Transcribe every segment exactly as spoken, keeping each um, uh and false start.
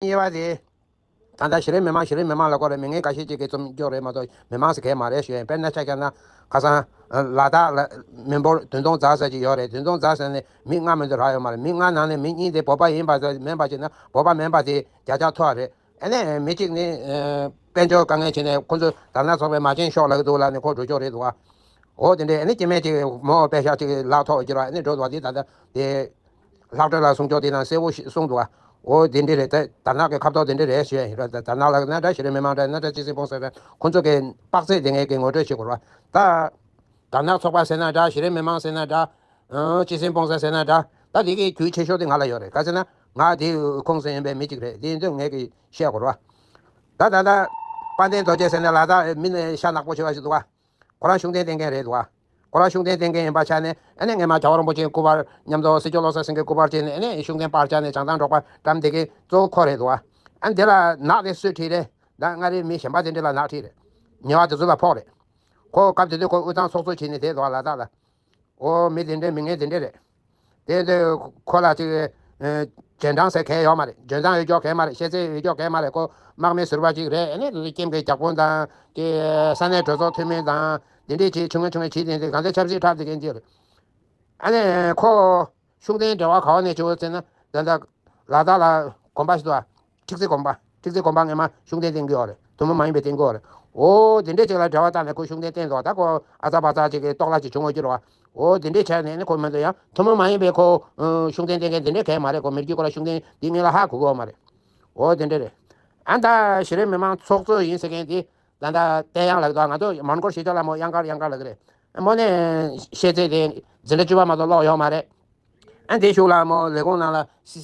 གཉིས་པ་དེ། ད་ལྟ་གཞི་རིམ་མི་མང་གཞི་རིམ་མི་མང་ལ་སྐོར་རེ་མི་ངན་འགའ་ཤས་ཅིག་གིས་རྩོམ་སྐྱོར་རེད་མ་གཏོགས་མི་མང་ཟེར་མཁན་མ་རེད་ཞུ་ཡིན། དཔེར་ན་ཆ་བཞག་ན་ཁ་སང་ལ་དྭགས་ལ་མི་འབོར་བདུན་སྟོང་རྩ་ཙམ་ཅིག་ཡོད་རེད། བདུན་སྟོང་རྩ་ཟེར་ནས་མི་ལྔ་མི་འདུག་རག་ཡོད་མ་རེད། མི་ལྔ་ནང་ནས་མི་གཉིས་དེ་བོད་པ་ཡིན་པ་མིན་པ་བྱས་ན་བོད་པ་མིན་པ་དེ་བརྒྱ་ཆ་མཐོ་བ་རེད། ཨ་ནི་མི་གཅིག་ནི་དཔལ་འབྱོར་དཀའ་ངལ་བྱས་ནས་ཁོ་ཚོས་དར་ནག་ཚོགས་པའི་མ་བྱན་ཤོག་ལབ་ཀྱི་འདུག་ལབ་ནས་ཁོ་འགྲོ་ཆོག་རེད་འདུག་བ། འོ་དེ་འདྲས་ཨ་ནི་སྐྱེ་དམན་གཅིག་མོ་པད་ཤག་གཅིག་ལག་ཐོག་འགྱུར་བ་ཨ་ནི་འགྲོ་འདུག་བ། དེ་ད་ལྟ་དེ། ལྷག་སྤྲོད་ལ་གསུང་ཆོག་དེ་ནང་གསལ་པོ་ཞིག་གསུངས་འདུག་ཨ། འོ་དེ་འདྲ་རེད། ད་དར་ནག་གི་ཁ་ཐོག་དེ་འདྲ་རེད་ཞུ་ཡ་ཡིན་ར། ད་དར་ནག་ལ་ན་འདྲ་གཞི་རིམ་མི་མང་འདྲ་ན་འདྲ་སྤྱི་སེམས་ཕོངས་ས་འདྲ་ཁོ་ཚོ་གི་དཔག་ཚད་དེ་ངས་གི་ངོ་སྤྲོད་བྱེད་དགོས་ར། ད་དར་ནག་ཚོགས་པ་ཟེར་ན་འདྲ་གཞི་རིམ་མི་མང་ཟེར་ན་འདྲ། ཨང་སྤྱི་སེམས་ཕོངས་ས་ཟེར་ན་འདྲ། ད་དེ་གི་རྒྱུས་ཆེ་ཤོས་དེ་ང་ལ་ཡོད་རེད། ག་ཟེར་ན་ང་དེ་ཁོངས་སུ་ཡིན་པའི་མི་གཅིག་རེད། དེ་ཡིན་དུས་ངས་གི་བཤད་དགོས་ར། ད་ད་ད་དཔལ་ལྡན་རྡོ་རྗེ་ཟེར་ན་ལ་དྭགས་མི་ནས་ཤ་ནག་པོ་ཆེ་བ་ཞིག་འདུག་ག་ཁོ་རང་ཤུགས་ལྡན་བསྟེན་མཁན་རེད་འདུག་ག་ཁོ་རང་ཤུགས་ལྡན་བསྟེན་མཁན་ཡིན་པ་ཆ་ནས་ཨ་ནི་སྔས་མ་རྒྱལ་བ་རིན་པོ་ཆེའི་སྐུ་པར་མཉམ་དུ་སྲིད་སྐྱོང་བློ་བཟང་སེང་གེའི་སྐུ་པར་བྱས་ནས་ཨ་ནི་ཤུགས་ལྡན་པར་བཅར་ནས་བྱང་ཐང་འབྲོག་པ་བཀྲམ་བསྡད་མཁན་གཙོ་བོ་ཁོ་རེད་འདུག་ག་ཨ་ནི་དེ་ལ་ནག་དེ་སུས་ཁྲིད་རེད། ད་མངའ་རིས་མི་གཞན་པ་དེ་འདྲ་ལ་ནག་ཁྲིད་རེད། ཉེ་བ་དེ་ཚོ་ལ་ཕོག་རེད། ཁོ་སྐབས་དེ་དུས་ཁོ་དབུས་གཙང་ཚོགས་གཙོ་བྱས་ནས་བསྡད་འདུག་ག་ལ་དྭགས་ལ། འོ་མི་དེ་འདྲའི་མི་ངན་དེ་འདྲ་རེད། དེ་དུས་ཁོ་ལ་ཅིག་ཨ་རྗེས་འབྲང་ཟེར་གང་ཡང་ཡོད་མ་རེད། འཇོན་ཐང་ཡོད་ཀྱོག་གང་ཡང་མ་རེད། ཤེས་ཚད་ཡོད་ཀྱོག་གང་ཡང་མ་རེད། ཁོ་དམག་མི་ཟུར་པ་ཅིག་རེད། ཨ་ནི་དེ་ཚོ་ཀེམ་གི་རྒྱག་དཔོན་དང་དེ་ས་གནས་གྲོས་ཚོགས་འཐུས་མི་དང་དེ་འདྲས་བྱས་ཆུང་ངུ་ཆུང་ངུ་བྱས་དེ་འདྲས་གང་ཚོད་ཆབ་སྲིད་འཁྲབ་བསྡད་མཁན་ཅིག་རེད། ཨ་ནི་ཁོ་ཤུགས་ལྡན་འབྲེལ་བ་ག་བ་ནས་བྱུང་ཟེར་ན་ད་ལྟ་ལ་དྭགས་ལ་དགོན་པ་ཞིག་འདུག་ག་ཁྲིག་རྩེ་དགོན་པ། ཁྲིག་རྩེ་དགོན་པ་སྔས་མ་ཤུགས་ལྡན་བསྟེན་གྱི་ཡོད་རེད། ཐུན་མོང་མ་ཡིན་པའི་བསྟེན་གྱི་ཡོད་རེད། འོ་དེ་འདྲས་ཅིག་ལ་འབྲེལ་བ་བཏང་ནས་ཁོ་ཤུགས་ལྡན་བསྟེན་འདུག་ད་ཁོ་ཨ་ཙག་བ་ཙག་ཅིག་གི་ལྟོགས་ལ་ཅིག་བྱུང་ཡོད་ཀྱི་རེད་བ། འོ་དེ་འདྲས་བྱས་ནས་ནི་ཁོ་མི་འདུག་ཡང་ཐུན་མོང་མ་ཡིན་པའི་ཁོ་ཨ་ཤུགས་ལྡན་བསྟེན་མཁན་དེ་འདྲས་གང་ཡང་མ་རེད། ཁོ་མི་རྒྱུད་ཁོ་ལ་ཤུགས་ལྡན་འདི་ངེད་ལ་ཧ་གོ་གི་ཡོད་མ་རེད། འོ་དེ་འདྲས་རེད། ཨ་ད་གཞི་རིམ་མི་མང་ཚོགས་གཙོ་ཡིན་ཟེར་མཁན་དེ་ད་ལྟ་བསྟན་དབྱངས་ལགས་འདུག་ང་ཚོ་མོན་གྷོར་གཞིས་ཆགས་ལ་མོ་གཡང་དཀར་གཡང་དཀར་ལབ་ཀྱི་རེད། མོ་ནས་ཤེས་ཚད་དེ་འཛིན་གྲྭ་བཅུ་པ་མ་གཏོགས་ཀློག་ཡོད་མ་རེད། ཨ་འདི་གཞུག་ལ་མོ་ལས་ཁུངས་ནང་ལ་སི་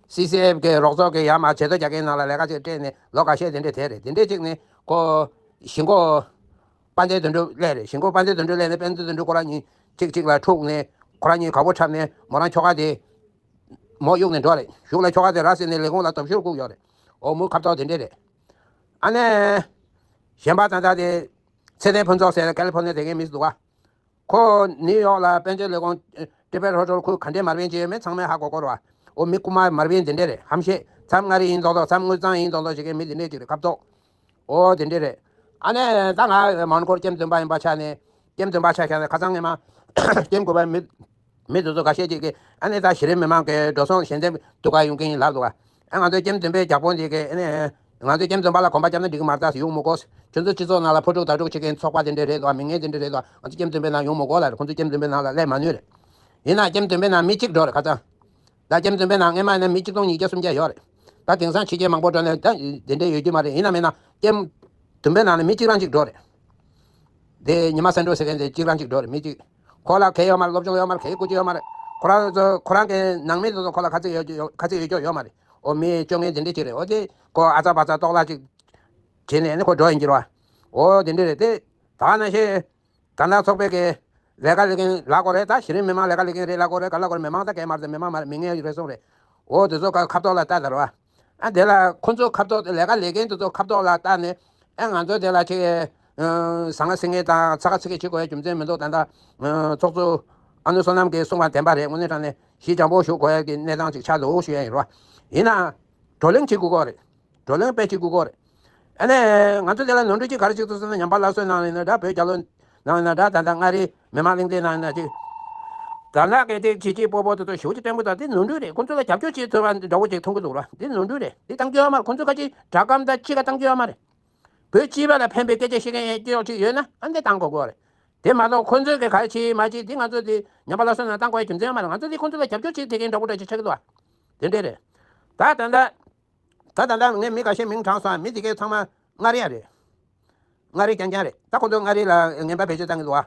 སི་སི་ཨེཕ་གི་རོགས་ཚོགས་ཀྱི་ཡར་མར་བྱེད་ཐོ་རྒྱག་མཁན་ནང་ལ་ལས་ཀ་ཅིག་སྤྲད་ནས་ལོ་འགའ་ཤས་དེ་འདྲས་དེ་རེད། དེ་འདྲས་ཅིག་ནས་ཁོ་གཞིས་འགོ་དཔལ་ལྡན་དོན་གྲུབ་སླེབས་རེད། གཞིས་འགོ་དཔལ་ལྡན་དོན་གྲུབ་སླེབས་ནས་དཔལ་ལྡན་དོན་གྲུབ་ཁོ་རང་གཉིས་གཅིག་གཅིག་ལ་འཁྲུག་ནས་ཁོ་རང་གཉིས་ག་པོ་འཁྲབ་ནས་མོ་རང་ཁྱོ་ག་དེ་མོ་གཡུགས་ནས་འགྲོ་རེད། གཞུག་ལ་ཁྱོ་ག་དེ་ར་བཟི་ནས་ལས་ཁུངས་ལ་སྟོབས་ཤུགས་བཀུག་ཡོད་རེད། འོ་མོ་ཁ་ཐོག་དེ་འདྲས་རེད། ཨ་ནེ་གཞན་པ་ད་ལྟ་དེ་ཚེ་བརྟན་ཕུན་ཚོགས་ཟེར་ཀ་ལི་ཕོར་ནི་ཡ་དེ་གའི་མི་ཞིག་འདུག་ག་ཁོ་ནིའུ་ཡོག་ལ་དཔལ་འབྱོར་ལས་ཁུངས་ཊི་པེཊ་ཧོ་ཊེལ། ཁོ་ག་འདྲའི་མར་པན་ཅིག་ཡོད་མེད་ཚང་མས་ཧ་གོ་གོ་རེད་བ། འོ་མི་རྐུ་མ་མར་པན་དེ་འདྲས་རེད། ཧམ་བཤད་མཚམས་མངའ་རིས་ཡིན་མདོག་མདོག་མཚམས་དངུལ་གཙང་ཡིན་མདོག་མདོག་བྱེད་མཁན་མི་དེ་འདྲས་ཅིག་རེད། ཁ་ཐོག་འོ་དེ་འདྲས་རེད། ཨ་ནེ་ད་ང་མོན་གྷོར་ཀེམ་བདུན་པ་ཡིན་པ་ཆ་ནས་ཀེམ་བདུན་པ་ཆ་བཞག་ནས་ཁ་སང་སྔས་མ་ཀེམ་དགུ་པའི་མི་མི་དེ་ཚོ་འགའ་ཤས་ཅིག་གིས་ཨ་ནེ་ད་གཞི་རིམ་མི་མང་གི་འགྲོ་སོང་ཞལ་འདེབས་སྡུག་ག་ཡོང་གི་ཡིན་ལབ་འདུག་ག་ཨ་ང་ཚོའི་ཀེམ་བདུན་པའི་རྒྱག་དཔོན་དེ་གིས་ཨ་ནེ་ང་ཚོའི་ཀེམ་བདུན་པ་ལ་གོམ་པ་བརྒྱབ་ན་འགྲིག་གི་མ་རེད། ད་ཡོང་མི་དགོས། ཁྱོད་ཚོ་སྤྱི་ཚོགས་ནང་ལ་ཕོ་ཕྲུག་དག་ཕྲུག་བྱེད་མཁན་ཚོགས་པ་དེ་འདྲས་རེད་དོ། མི་ངན་དེ་འདྲས་རེད་དོ། ང་ཚོ་ཀེམ་བདུན་པའི་ནང་ཡོང་མི་དགོས་ལབ་རེད། ཁོང་ཚོ་ཀེམ་བདུན་པའི་ནང་ལ་སླེབས་མ་ནུས་རེད། ཡིན་ན་ཀེམ་བདུན་པའི་ནང་མི་གཅིག་འགྲོ་རེད་ཁ་སང་། ད་ཀེམ་བདུན་པའི་ནང་སྔས་མ་ཡིན་ན་མི་གཅིག་སྟོང་ཉིས་བརྒྱ་སུམ་བརྒྱ་ཡོད་རེད། ད་དེང་སང་ཕྱི་རྒྱལ་མང་པོ་འགྲོ་ནས་ད་དེ་འདྲས་ཡོད་རྒྱུ་མ་རེད། ཡིན་ན་མིན་ན་ཀེམ་བདུན་པའི་ནང་ནས་མི་གཅིག་རང་གཅིག་འགྲོ་རེད། དེ་ཉི་མ་སེང་འབྲུག་ཟེར་མཁན་དེ་གཅིག་རང་གཅིག་འགྲོ་རེད། མི་གཅིག་ཁོ་ལ་གལ་ཡོད་མ་རེད། སློབ་སྦྱོང་ཡོད་མ་རེད། གལ་སྐུལ་གྱི་ཡོད་མ་རེད། ཁོ་རང་ཚོ་ཁོ་རང་གི་ནང་མི་ཚོ་ཁོ་ལ་ཁ་ཚིག་ཡོད་ཡོད་ཁ་ཚིག་ཡོད་ཀྱོག་ཡོད་མ་རེད། འོ་མི་སྤྱོད་ངན་དེ་འདྲས་ཅིག་རེད། འོ་དེ་ཁོ་ཨ་ཙག་པ་ཙག་ལྟོགས་ལ་ཅིག་བྱས་ནས་ནི་ཁོ་འགྲོ་ཡིན་གྱི་རེད་བ། འོ་དེ་འདྲས་རེད་དེ། ད་ནང་བཞིན་ད་ལྟ་ཚོགས་པའི་གི་ལས་ཀ་ལས་མཁན་ལབ་དགོས་རེད། ད་གཞི་རིམ་མི་མང་ལས་ཀ་ལས་མཁན་རེད་ལབ་དགོས་རེད། ག་ལབ་དགོས་རེད། མི་མང་ད་གས་མ་རེད། མི་མང་མ་རེད། མི་ངན་རེད་སོང་རེད། འོ་དེ་ཚོ་ཁ་ཁ་ཐོག་ལ་ལྟ་དར་བ། ཨ་དེ་ལ་ཁོ་ཚོ་ཁ་ཐོག་ལས་ཀ་ལས་མཁན་དེ་ཚོ་ཁ་ཐོག་ལ་ལྟ་ནས་ཨ་ང་ཚོ་དེ་ལ་ཅིག་ཟང་ངེ་ཟིང་ངེ་དང་ཚ་ག་ཚི་གེ་བྱེད་དགོས་ཡ་རྒྱུ་མཚན་མི་འདུག་ད་ལྟ་ཚོགས་གཙོ་ཨ་ནུ་བསོད་ནམས་ཀྱིས་གསུངས་པ་བདེན་པ་རེད། དངོས་གནས་དྲང་གནས་གཞི་འཇམ་པོ་བཞུགས་དགོས་ཡ་གི་གནས་སྟངས་ཅིག་ཆགས་འདུག་ཞུ་ཡ་ཡིན་རོ། ཡིན་ན་བགྲོ་གླེང་བྱེད་དགོས་ཀྱི་རེད། བགྲོ་གླེང་དཔེ་གཅིག་དགོས་ཀྱི་རེད། ཨ་ནི་ང་ཚོ་དེ་ལ་ནོར་འཁྲུལ་གཅིག་ག་རེ་གཅིག་འདུག་ཟེར་ན། ཉམས་པ་སླར་གསོའི་ནང་ཡིན་ན་འདྲ། བོད་རྒྱལ་ལོ་ནང་ཡིན་ན་འདྲ། ད་ལྟ་མངའ་རིས་མི་མང་གླེང་སྟེགས་ནང་ཡིན་ན་ཅིག་དར་ནག་གི་དེ་བྱེད་ཀྱི་སྤོ་སྤོ་དེ་ཚོ་ཞེ་པོ་ཅིག་བསྟན་གྱི་འདུག་དེ་ནོར་འཁྲུལ་རེད། ཁོང་ཚོ་ལ་རྒྱབ་སྐྱོར་བྱེད་ཐུབ་པ་འདྲ་བོ་ཅིག་མཐོང་གི་འདུག་ར། དེ་ནོར་འཁྲུལ་རེད། དེ་བཏང་རྒྱུ་ཡོད་མ་རེད། ཁོང་ཚོ་ཁ་ཅིག་དྲ་སྒམ་དང་གཅིག་ག་བཏང་རྒྱུ་ཡོད་མ་རེད། བོད་སྤྱི་པ་ལ་ཕན་པའི་སྐད་ཆ་བཤད་མཁན་ཡོད་ཅིག་ཡོད་ན་ཨ་འདི་བཏང་དགོས་ཀྱི་རེད། དེ་མ་གཏོགས་ཁོང་ཚོས་གི་ག་རེ་བྱེད་མ་བྱེད་དེ་ང་ཚོ་དེ་ཉམས་པ་སླར་གསོའི་ནང་བཏང་དགོས་ཡ་རྒྱུ་མཚན་ཡོད་མ་རེད། ང་ཚོ་དེ་ཁོང་ཚོ་ལ་རྒྱབ་སྐྱོར་བྱེད་ཐུབ་མཁན་འདྲ་བོ་འདྲ་ཅིག་ཆགས་ཀྱི་འདུག་བ། དེ་འདྲས་རེད། ད་ད་ལྟ། ད་ད་ལྟ་ངས་མི་འགའ་ཤས་མིང་དྲངས་སོང་། མི་དེ་གའི་ཚང་མ་མངའ་རིས་ཡ་རེད། མངའ་རིས་རྐྱང་རྐྱང་རེད། ད་ཁོ་ཚོ་མངའ་རིས་ལ་ངན་པ་བེད་སྤྱོད་བཏང་གི་འདུག་ཨ།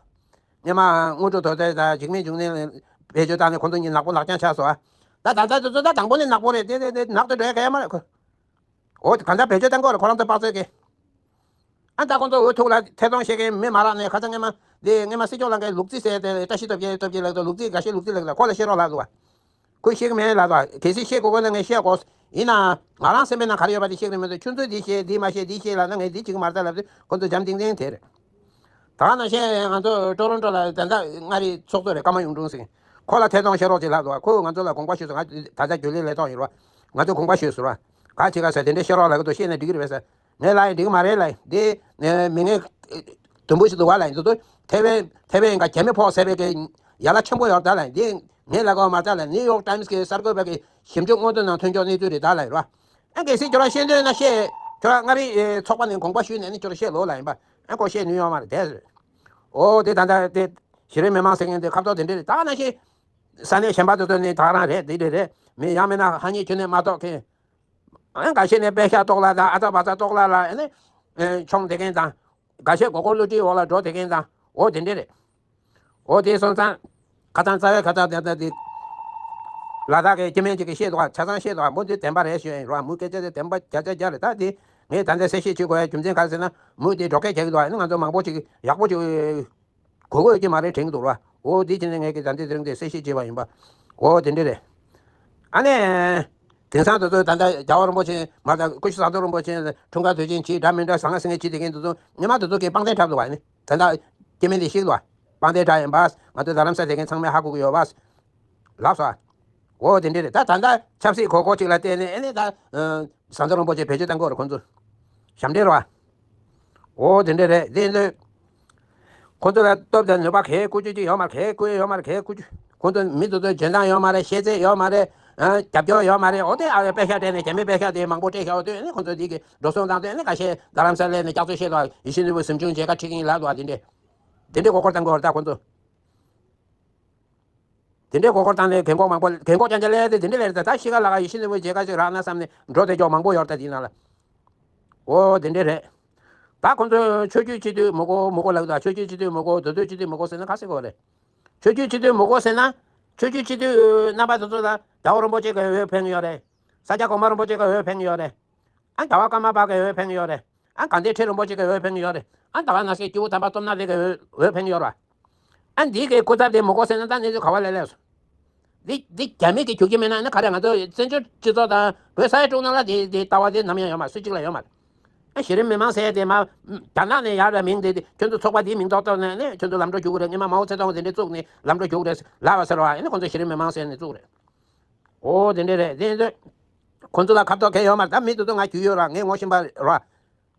སྔོན་མ་དངོས་གྲུབ་རྡོ་རྗེ་དང་འཇིགས་མེད་འབྱུང་གནས་བེད་སྤྱོད་བཏང་ནས་ཁོ་ཚོ་གཉིས་ནག་པོ་ནག་རྐྱང་ཆགས་སོང་ཨ། ད་ད་ལྟ་དེ་ཚོ་ད་དང་པོ་ནས་ནག་པོ་རེད། དེ་དེ་དེ་ནག་ཏུ་འགྲོ་ཡ་ག་ཡ་མ་རེད་ཁོ། འོ་གང་ལྟར་བེད་སྤྱོད་བཏང་གི་ཡོད་རེད། ཁོ་རང་ཚོ་དཔག་ཚོད་ཀྱིས། ཨ་ད་ཁོང་ཚོ་འུ་ཐུག་ལ་ཐེ་ཚོམ་བཤད་མཁན་མི་མ་རག་ནས་ཁ་སང་སྔས་མ་དེ་སྔས་མ་སྲིད་སྐྱོང་ལྷན་ཁང་གི་ལུག་རྫི་ཟེར་ཏེ་བཀྲ་ཤིས་སྟོབས་རྒྱལ་སྟོབས་རྒྱལ་ལགས་དང་ལུག་རྫི་དགའ་ཤོས་ལུག་རྫི་ལགས་དང་ཁོ་ལ་བཤད་རོགས་ལབ་འདུག་བ། ཁོས་ཤེས་ཀྱི་མེད་ལབ་དང་། གལ་སྲིད་ཤེས་དགོས་དགོས་ན་ངས་བཤད་དགོས། ཡིན་ནའང་ང་རང་སེམས་པའི་ནང་ག་རེ་ཡོད་པ་དེ་ཤེས་ཀྱི་མི་འདུག་ཁྱོད་ཚོས་འདི་བཤད་འདི་མ་བཤད་འདི་བཤད་ལབ་ན་ངས་འདི་བྱེད་ཀྱི་མ་རེད་ད་ལབ་དུས་ཁོ་ཚོ་འཇམ་ཐིང་ཐིང་དེ་རེད། ད་ག་ནང་བཞིན་ང་ཚོ་ཀྲོ་རོན་ཀྲོ་ལ་ད་ལྟ་མངའ་རིས་ཚོགས་གཙོ་རེད། ཀརྨ་གཡུང་དྲུང་ཟེར། ཁོ་ལ་ཐད་གཏོང་བཤད་རོགས་ཅིག་ལབ་འདུག་ཁོས་ང་ཚོ་ལ་དགོངས་པ་ཞུས་སོང་། ང་ད་ལྟ་རྒྱུན་ལས་ལས་ཐོག་ཡིན་རོགས། ང་ཚོས་དགོངས་པ་ཞུས་སོང་རོགས། ག་བྱེད་ག་ཟེར་དེ་འདྲའི་བཤད་རོགས་ལབ་གི་འདུག་བཤད་ན་འགྲིག་གི་རེད་པས་ཟེར། ངས་ལབ་ཡིན། འགྲིག་གི་མ་རེད་ལབ་ཡིན། འདི་མི་ངན་དུམ་བུ་ཞིག་འདུག་བ་ལབ་ཡིན། དེ་ཚོ་ཐེ་ཝན་ཐེ་ཝན་ཡིན་ག་རྒྱ་མི་ཕོག་ཟེར་བའི་གི་ཡ་ལ་ཆེན་པོ་ཡོད་ད་ལབ་ཡིན། འདི་ངས་ལབ་གི་མ་རེད་ད་ལབ་ཡིན། ནིའུ་ཡོག་ཊའིམ་སི་གི་གསར་འགོད་པ་གི་ཞིབ་འཇུག་སྔོན་དུ་ནང་ཐོན་ཆོག་གནས་ཚུལ་རེད་ད་ལབ་ཡིན་རོ། ཨ་གལ་སྲིད་ཁྱོད་རང་ཤེས་འདོད་ན་བཤད། ཁྱོད་རང་མངའ་རིས་ཚོགས་པ་ནས་དགོངས་པ་ཞུས་ནས་ནི་ཁྱོད་རང་བཤད་ལོ་ལབ་ཡིན་པ། ཨ་ཁོ་བཤད་ནུས་ཡོད་མ་རེད་དེ། འོ་དེ་ད་ལྟ་དེ་གཞི་རིམ་མི་མང་ཟེར་མཁན་དེ་ཁ་ཐོག་དེ་འདྲ་རེད། ད་ནང་བཞིན་ས་གནས་གཞན་པ་དེ་ཚོ་ནི་ད་རང་རེད། དེ་འདྲ་རེད། མི་ཡང་མིན་ན་ཧ་ཉེ་ཁྱོད་ནས་མ་གཏོགས་མཁན། ཨ་འགའ་ཤས་ནས་པད་ཤག་ཏོག་ལ་དང་ཨ་ཙག་བ་ཙག་ཏོག་ལ་ལ་ཨ་ནི་མཆོང་བསྡད་མཁན་དང་། འགའ་ཤས་མགོ་སྐོར་བསླུ་བྲིད་འོག་ལ་འགྲོ་བསྡད་མཁན་དང་། འོ་དེ་འདྲ་རེད། འོ་དེ་སོང་ཙང་། ཁ་སང་རྩ་བའི་ཁ་སང་དེ་ལྟ་དེ། ལ་དྭགས་ཀྱི་སྐྱེ་དམན་ཅིག་གིས་བཤད་འདུག་ཆ་ཚང་བཤད་འདུག་མོ་འདི་བདེན་པ་རེད་ཞུ་ཡིན་རོ། མོའི་སྐད་ཆ་དེ་བདེན་པ་བརྒྱ་ཆ་བརྒྱ་རེད། ད་དེ་ངས་ད་ལྟ་གསལ་བཤད་བྱེད་དགོས་ཡ་རྒྱུ་མཚན་ག་རེ་ཟེར་ན། མོས་དེ་སྒྲོག་སྐད་རྒྱག་གི་འདུག་ཨ་ནི་ང་ཚོ་མང་པོ་ཅིག་ཡག་པོ་ཅིག་གོ་གོ་ཡོད་ཀྱི་མ་རེད་དྲན་གྱི་འདུག་ར། འོ་དེ་བྱས་ནས་ངས་ཀྱི་ད་ལྟའི་དེ་རིང་དེ་གསལ་བཤད་བྱས་པ་ཡིན་པ། འོ་དེ་འདྲ་རེད། ཨ་ནི། དེང་སང་དེ་ཚོ་ད་ལྟ་རྒྱལ་བ་རིན་པོ་ཆེ་མ་ད་སྐུ་ཞབས་ཟམ་གདོང་རིན་པོ་ཆེ་འཁྲུངས་སྐར་དུས་ཆེན་གྱིས་འདྲ་མི་འདྲ་ཟང་ངེ་ཟིང་ངེ་བྱེད་དེ་མཁན་དེ་ཚོ་སྔོན་མ་དེ་ཚོ་གིས་པང་གདན་འཁྲབ་འདུག་བ་ནི། ད་ལྟ་སྐྱེ་དམན་དེ་ཤེས་འདུག་བ། པང་གདན་འཁྲབ་ཡིན་པ། ང་ཚོ་རྡ་རམ་ས་དེ་མཁན་ཚང་མས་ཧ་གོ་གི་ཡོད་པ། ལབ་སོང་། འོ་དེ་འདྲ་རེད། ད་ད་ལྟ་ཆབ་སྲིད་གོ་གོ་ཅིག་ལ་བལྟས་ནས་ཨེ་ནས་ད། ཟམ་གདོང་རིན་པོ་ཆེ་བེད་སྤྱོད་བཏང་གི་ཡོད་རེད་ཁོང་ཚོ། ཞབས་འདྲེན་རེད་བ། འོ་དེ་འདྲ་རེད་དེ་འདྲ། ཁོང་ཚོ་ལ་སྟོབས་དང་ནུས་པ་གས་བཀོལ་སྤྱོད་ཅིག་ཡོད་མ་རེད། གས་བཀོལ་ཡོད་མ་རེད། གས་བཀོལ་སྤྱོད། ཁོང་ཚོ་མི་དེ་ཚོ་འཇོན་ཐང་ཡོད་མ་རེད། ཤེས་ཚད་ཡོད་མ་རེད། ཨ་རྒྱབ་སྐྱོར་ཡོད་མ་རེད། འོ་དེ་ཨ་པད་ཤག་སྤྲད་ནས་རྒྱ་མི་པད་ཤག་དེ་མང་པོ་སྤྲད་བཞག་པ་དུས་ཨ་ནི་ཁོང་ཚོ་དེ་གི་འགྲོ་སོང་བཏང་དུས་ཨ་ནི་ཁ་ཤས་རྡ་རམ་ས་ལ་ནས་སྐྱག་རྫུན་བཤད་དོ། ཡིད་བཞིན་ནོར་བུ་གཟིམ་ཆུང་མཇལ་ཁ་ཁྲིད་ཀྱིན་ལབ་འདུག་བ། དེ་འདྲས་དེ་འདྲས་མགོ་སྐོར་བཏང་གི་ཡོད་རེད་ད་ཁོང་ཚོ། དེ་འདྲའི་མགོ་སྐོར་བཏང་ནས་རྒན་གོག་མང་པོ་རྒན་གོག་རྐྱང་རྐྱང་ལས་དེ་དེ་འདྲ་ལས་རེད། ད་ཤི་ཁ་ལ་ཁ་ཡིད་བཞིན་ནོར་བུ་མཇལ་ཁ་ཅིག་རག་ན་བསམ་ནས་འགྲོ་བསྡད་ཀྱོག་མང་པོ་ཡོད་རེད་ད་དེའི་ནང་ལ། འོ་དེ་འདྲ་རེད། ད་ཁོང་ཚོས་ཆོས་བརྒྱུད་སྤྱི་འཐུས་མི་དགོས་མི་དགོས་ལབ་ཀྱི་འདུག་ཆོས་བརྒྱུད་སྤྱི་འཐུས་མི་དགོས། མདོ་སྟོད་སྤྱི་འཐུས་མི་དགོས་ཟེར་ན་ག་ཟེར་དགོས་རེད། ཆོས་བརྒྱུད་སྤྱི་འཐུས་མི་དགོས་ཟེར་ན། ཆོས་བརྒྱུད་སྤྱི་འཐུས་རྣམ་པ་དེ་ཚོ་ལ་རྒྱལ་བ་རིན་པོ་ཆེ་གི་འོས་ཕན་གྱི་ཡོད་རེད། ས་སྐྱ་གོང་མ་རིན་པོ་ཆེ་གི་འོས་ཕན་གྱི་ཡོད་རེད། ཨ་རྒྱལ་བ་ཀརྨ་པ་གི་འོས་ཕན་གྱི་ཡོད་རེད། ཨ་དགའ་ལྡན་ཁྲི་རིན་པོ་ཆེ་གི་འོས་ཕན་གྱི་ཡོད་རེད། ཨ་ད་ག་ནང་བཞིན་སྐྱེས་བུ་དམ་པ་སྟོབས་ན་ལེགས་གི་འོས་འོས་ཕན་གྱི་ཡོད་རེད་བ། ཨ་འདི་གའི་སྐུ་ཚབ་དེ་མི་དགོས་ཟེར་ན་ད་གནས་ཚུལ་ག་བ་ལས་ལས་སོང་། འདི་འདི་རྒྱ་མི་གིས་རྒྱུག་གི་མེད་ན་ནི་ག་རེ་ང་ཚོ་བཙན་བྱོལ་སྤྱི་ཚོགས་དང་བོད་ས་ཡ་དྲུག་ནང་ལ་དེ་དེ་ལྟ་བ་དེ་ནམ་ཡང་ཡོད་མ་རེད། སུ་གཅིག་ལ་ཡོད་མ་རེད། ཨ་གཞི་རིམ་མི་མང་ཟེར་དེ་མ་རྒྱ་ནག་ནས་ཡར་ལ་མིང་དེ་དེ་ཁྱོད་ཚོ་ཚོགས་པ་དེའི་མིང་ཐོག་ཐོག་ནས་ནི་ཁྱོད་ཚོ་ལམ་འགྲོ་རྒྱུག་གི་རེད། སྔོན་མ་མའོ་ཙེ་ཏུང་དེ་འདྲས་བཙུགས་ནས་ལམ་འགྲོ་རྒྱུག་གི་རེད་ལབ་པ་ཟེར་བ། ཨ་ནི་ཁོང་ཚོ་གཞི་རིམ་མི་མང་ཟེར་ནས་བཙུགས་རེད། འོ་དེ་འདྲས་རེད། དེ་ཚོ་ཁོང་ཚོ་ལ་ཁ་ཐོག་གང་ཡོད་མ་རེད། ད་མི་དེ་ཚོ་ང་རྒྱུས་ཡོད་ར། ངས་ངོ་ཤེས་པ་ར།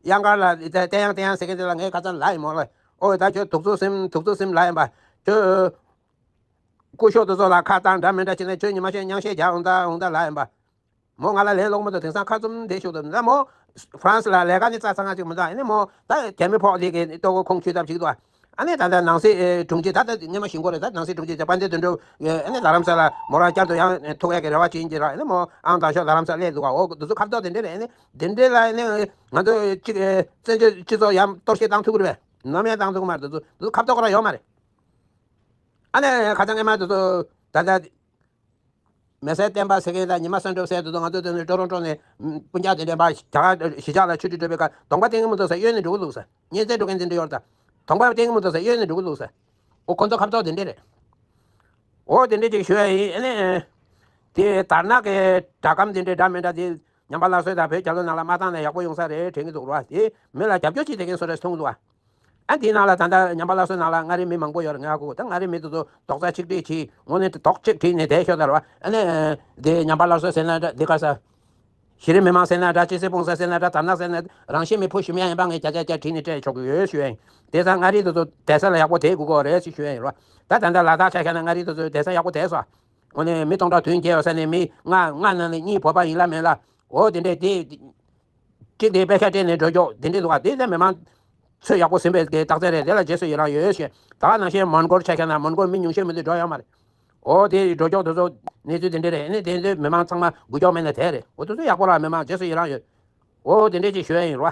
གཡང་དཀར་ལ་ཏན་ཡང་ཏན་ཡང་ཟེར་མཁན་དེ་ལ་ངས་ཁ་སང་ལབ་ཡིན་མོ་ལ། ཨོ་ད་ཁྱོད་དུག་ཚོད་ཟིན་དུག་ཚོད་ཟིན་ལབ་ཡིན་པ། ཁྱོད་སྐུ་ཞབས་དེ་ཚོ་ལ་ཁ་བཏང་འདྲ་མི་འདྲ་བྱས་ནས་ཁྱོད་ཉི་མ་ཤས་ཉང་ཤས་རྒྱག་འོང་ད་འོང་ད་ལབ་ཡིན་པ། མོ་ང་ལ་ལན་སློག་མི་འདུག་དེང་སང་ཁ་བཙུམ་བསྡད་བཞུགས་འདུག་ད་མོ་ཧྥ་རན་སི་ལ་ལས་ཀ་ནི་རྩ་ཚང་ང་ཅིག་མི་འདུག་ཨ་ནི་མོ་ད་རྒྱ་མི་ཕོག་དེ་གི་ལྟོ་གོས་ཁོང་ཆུད་ཐབས་བྱེད་ཀྱི་འདུག་ཨ་ནི་ད་ལྟ་ནང་སྲིད་དྲུང་ཆེ་ད་ལྟ་སྔོན་མ་ཞུ་དགོས་རེད། ད་ནང་སྲིད་དྲུང་ཆེ་ཇ་པན་དེ་དོན་གྲུབ་ཨ་ནི་རྡ་རམ་ས་ལ་མོ་རང་བསྐྱར་དུ་ཡང་ཐུག་ཡག་གི་རེ་བ་བྱེད་ཀྱི་རེད། ཨ་ནི་མོ་ཨང་དང་ཤོག་རྡ་རམ་ས་སླེབས་འདུག་ཨ། འོ་དེ་ཚོ་ཁ་ཐོག་དེ་འདྲས་རེད། ཨ་ནི་དེ་འདྲས་ལ་ཨ་ནི་ང་ཚོ་གཅིག་བཙན་བྱོལ་སྤྱི་ཚོགས་ཡང་གཏོར་བཤིག་བཏང་ཐུབ་ཀྱི་རེད་པས། ནམ་ཡང་བཏང་ཐུབ་ཀྱི་མ་རེད། དེ་ཚོ་དེ་ཚོ་ཁ་ཐོག་རང་ཡོད་མ་རེད། ཨ་ནི་ཁ་སང་སྔོན་མ་དེ་ཚོ་ད་ལྟ་མེ་སྲེག་བསྟན་པ་ཟེར་མཁན་དང་ཉི་མ་གསོན་གྲུབ་ཟེར་དེ་ཚོ་ང་ཚོ་དེ་ནས་ཀྲོ་རོན་ཀྲོ་ནས་སྤུན་ཀྱག་དེ་འདྲས་པ་ཞི་ཆགས་ལ་ཆུ་ཁྲུས་འགྲོ་བའི་ཁར་གདོང་པ་བསྟན་གྱི་མི་འདུག་ཟེར། གཡོལ་ནས་འགྲོ་གི་འདུག་ཟེར། གཉེན་ཚན་འགྲོ་མཁན་དེ་འདྲས་ཡོད་རེད་ད། གདོང་པ་བསྟན་གྱི་མི་འདུག་ཟེར། གཡོལ་ནས་འགྲོ་གི་འདུག་ཟེར། འོ་ཁོ་ཚོ་ཁ་ཐོག་དེ་འདྲས་རེད། འོ་དེ་འདྲས་ཅིག་ཞུ་ཡ་ཡིན། ཨ་ནི་དེ་དར་ནག་གི་སྒྲ་སྒམ་དེ་འདྲས་འདྲ་མི་འདྲ་དེ་ཉམས་པ་སླར་གསོ་དང་བོད་རྒྱལ་ལོ་ནང་ལ་མ་བཏང་ན་ཡག་པོ་ཡོང་ས་རེད་དྲན་གྱི་འདུག་ར། དེ་མི་ལ་རྒྱབ་སྐྱོར་བྱེད་བསྡད་མཁན་ཚོ་རེད་མཐོང་གི་འདུག་ཨ། ཨ་འདིའི་ནང་ལ་ད་ལྟ་ཉམས་པ་སླར་གསོའི་ནང་ལ་མངའ་རིས་མི་མང་པོ་ཡོད་རེད། ངས་ཧ་གོ། ད་མངའ་རིས་མི་དེ་ཚོ་རྡོག་རྩ་ཆིག་སྒྲིལ་གྱིས་དངོས་གནས་རྡོག་གཅིག་བསྒྲིལ་ནས་བསྡད་ཤོག་ད་ར་བ། ཨ་ནི་དེ་ཉམས་པ་སླར་གསོ་ཟེར་ན་འདྲ། འདི་ག་ས་གཞི་རིམ་མི་མང་ཟེར་ན་འདྲ། སྤྱི་སྲིད་སྤུངས་ས་ཟེར་ན་འདྲ། དར་ནག་ཟེར་ན་རང་བཞིན་མི་ཕོ་ཞུ་མི་ཡང་ཡིན་པ་ངས་བརྒྱ་ཆ་བརྒྱ་བྲིས་ནས་སྤྲད་ཆོག་གི་ཡོད་ཞུ་ཡ་ཡིན། དེ་ཙང་མངའ་རིས་དེ་ཚོ་བསྡད་ས་ལ་ཡག་པོ་བསྡད་དགོས་ཀྱི་རེད་ཞེས་ཞུ་ཡ་ཡིན་རོ། ད་ད་ལྟ་ལ་དྭགས་ཆ་བཞག་ན་མངའ་རིས་དེ་ཚོ་བསྡད་ས་ཡག་པོ་བསྡད་སོང་། འོ་ནས་མི་སྟོང་ཕྲག་བདུན་བརྒྱད་ཡོད་ས་ནས་མི་ལྔ་ལྔ་ནང་ནས་གཉིས་བོད་པ་ཡིན་ལ་མེད་ལ། འོ་དེ་འདྲས་དེ། གཅིག་དེ་པད་ཤག་སྤྲད་ནས་འགྲོ་ཆོག་དེ་འདྲས་འདུག་ག་དེ་ཚོ་མི་མང་ཚོས་ཡག་པོ་ཟིན་པའི་དེ་རྟགས་མཚན་རེད། དེ་ལ་རྗེས་སུ་ཡི་རང་ཡོད་ཞེས། ད་ག་ནང་བཞིན་མོན་གྷོལ་ཆ་བཞག་ན་མོན་གྷོལ་མི་ཉུང་ཤས་མི་འདུག་འགྲོ་ཡོད་མ་རེད། འོ་དེ་འགྲོ་ཆོག་དེ་ཚོ་གནས་ཚུལ་དེ་འདྲས་རེད། ཨ་ནི་དེ་ཚོ་མི་མང་ཚང་མ་འགུལ་སྐྱོད་མེད་ན་དེ་རེད། འོ་དེ་ཚོ་ཡག་པོ་ར། མི་མང་རྗེས་སུ་ཡི་རང་ཡོད། འོ་དེ་འདྲས་ཅིག་ཞུ་ཡ་ཡིན་རོ།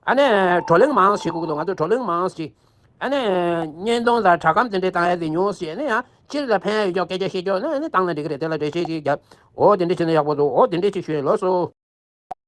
ཨ་ནི་བགྲོ་གླེང་མང་ཞིག་དགོས་འདུག་ང་ཚོ་བགྲོ་གླེང་མང་ཞིག་ཨ་ནི་བརྙན་ཐུང་དང་སྒྲ་སྒམ་དེ་འདྲས་བཏང་ཡ་དེ་ཉུང་ཞིག་ཨ་ནི་ཡང་སྤྱིར་ལ་ཕན་ཡ་ཡོད་ཀྱོག་སྐད་ཆ་བཤད་ཀྱོག་ནི་ཨ་ནི་བཏང་ན་འགྲིག་གི་རེད། དེ་ལ་འགྲེལ་བཤད་ཅིག་བརྒྱབ། འོ་དེ་འདྲས་བྱས་ན་ཡག་པོ་འདུག་འོ་དེ་འདྲས་ཅིག་ཞུ་ཡ་ཡིན། ལགས་སོ།